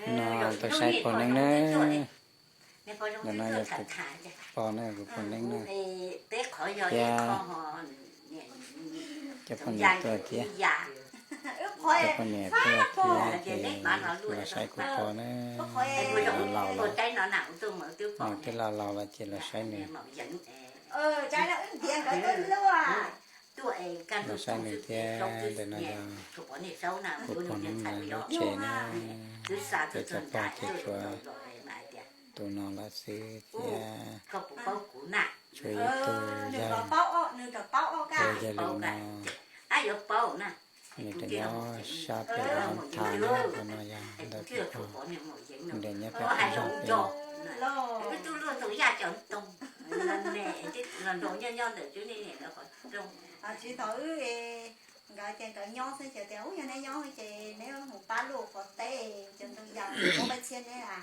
No tau saib pog neeb na. Ntawm no yog kuv pog na, kuv pog neeb na. Thiab cov poj niam tuaj thiab, cov poj niam tuaj thiab ces los saib kuv pog na. Laus laus lawm, twb laus laus lawm ces los saib nws. Los saib nws thiab. Ntawm no yog kuv pog neeb lawv lub tsev na. Peb cov pog ces tshuav tus no lawm xwb thiab, tshuav ib tug yawg yawg li no. Nws rov nyob sab pem Los Thav na, qhov no yog ntawm kuv pog, nws rov nyob pem Pub Zog pem no. Tsis thaum wb nkawd ces nkawd nyob xwb ces tias ub yog neb nyob ces neb mus pab luaj qhov teb ces ntoo yas muab peb txhiab neb a.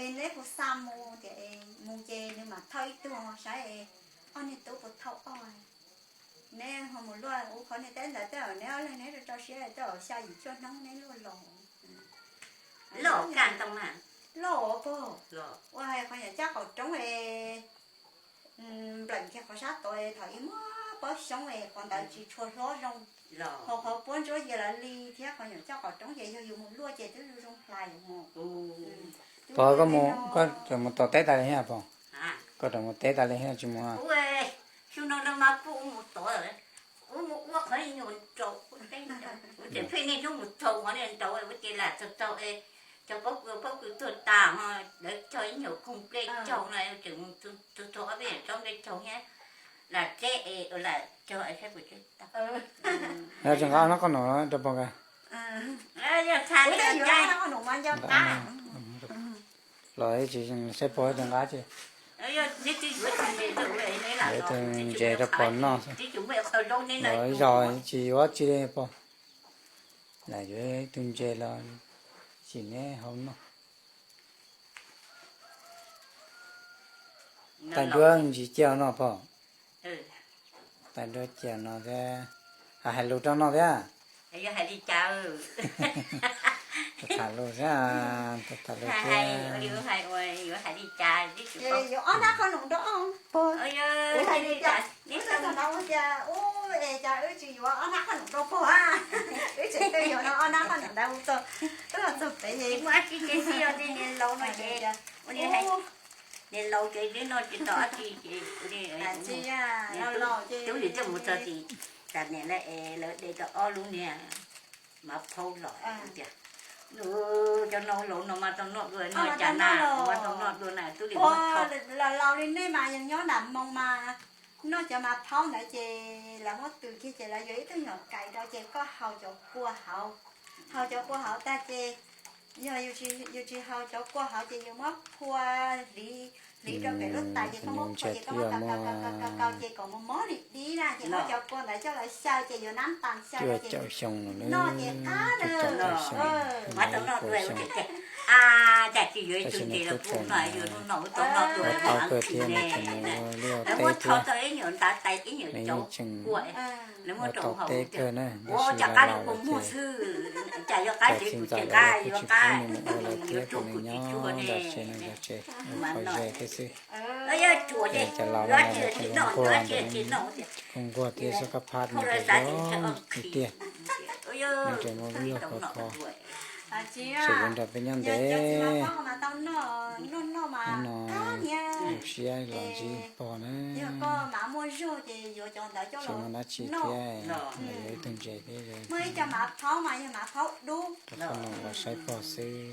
Es neb puas xa mus tias mus ces nws mam thauj ib tug saib ob niag tub puas thauj ob. Neb ho mus luaj ua qhov niag teb ntawd tej zaum neb ob leeg neb rau rau siab tej zaum xya yim cuaj hnub neb luaj los. Loj kaj ntoo na. Loj pog. Ua hais qhov nyuam caj qaum roob es nplawm kiag qhov sab tod thaum ib muab pob xyoob es qhov ntawd tsis tshua hlob zoo. Ho qhov puab ntsuab yias lawv li thiab qhov nyuam caj qaum roob ces yog yus mus luaj ces twb zoo zoo hlais mus. Pog, koj mus, koj mus tos teb tas li thiab pog? Koj rov mus teb tas li thiab tsis mus? Xyoo no no mas kuj mus tod, ub mus ua qhov nyuam rau ua teb, ua tseem pheej niaj hnub mus txhaum qhov niag nraud ua ces lam txog txog es cov pob kws, pob kws tuag tas ho lawv cog ib nyuag koog nplej caug no tseem mus txog txog ob peb nyuag tsob nplej caug thiab lam tseb es lam cog es saib puas tseb tau. Tseem nqa ob nab qhob noom rau pog nkaus. Los tsis saib pog tseem nqa tsis. Yuav tus ntses rau pog noj xwb. Los ib zaug tsis yuav tsi li pog. Lam yuav tus ntses los tsim neb haus noj. Tais nruab ntsis cia no pog. Tais nruab cia no thiab. Hais lus rau noj thiab. Tham lus thiab, tham lus thiab. Yuav ob nab qhob noom rau pog. Wb txog ntawd ua cas ub es cas wb tsis yuav ob nab qhob noom rau pog a? Wb tseem twb yuav no ob nab qhob noom ntawd ua txog, wb los txog pem es muaj dab tsi ces xij os, niag laus no ces ua li, niag laus ces twb noj tsis tau dab tsi ces ua li, tub nim tuaj mus txog tim tas niam lawv es lawv de tau ob lub niag mav phaub los tias, cov no laus no mas tau noj dua no cas na, mas tau noj dua na tub nim. Laus laus li nej mas yog nyob nram Moos mas noj cov mav phaub ntawd ces lawv muab tws kiag ces lawv yuav ib tug nyuam kais rau ces koj haus cov kua hauv, haus cov kua hauv tag ces yog yus tsis haus cov kua hauv ces yus muab phua hliv, hliv rau pem lub tais ces koj muab phua ces koj muab kaus kaus kaus kaus ces kom mos mos li dib na ces muab cov kua ntawd coj los xyaw ces yuav nab tas xyaw rau ces noj ces qab na. Mas tau noj dua, cas tsis yuav ib tug ntses los kuv no yuav hnub no tau noj dua, muab thau tau ib nyuag ntav tais ib nyuag cov kua, lawv muab rau hauv tias ua cas qab li kua muag xwb, cas yuav qab tsev kuv tseem qab yuav qab, yuav tsuag kuv tsis tsuag ne. Mas no, yog tsuas ces yuav tsis noj, yuav tsis noj tias koj nquag thiab xab kab phab no tiag, nrog peb nyob ntev. Hnub no zoo siab los ntsib pog na. Tsis muaj dab tsi thiab, los yuav ib tug ntses thiab, rau qhov no los saib pog xwb.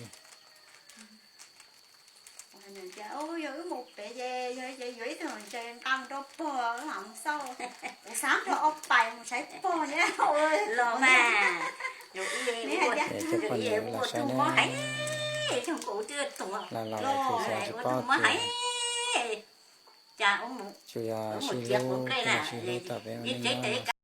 Yog wb mus pem ces yog yuav ib tug ntses nqa rau pog mam mus xauj, kuv xav nrog ob pais mus saib pog thiab. Los mas, cov poj niam los saib na, los los lawm kuv xav tsis paub tias tsuas yog sib hlub, sib hlub tau peb ua neej nyob.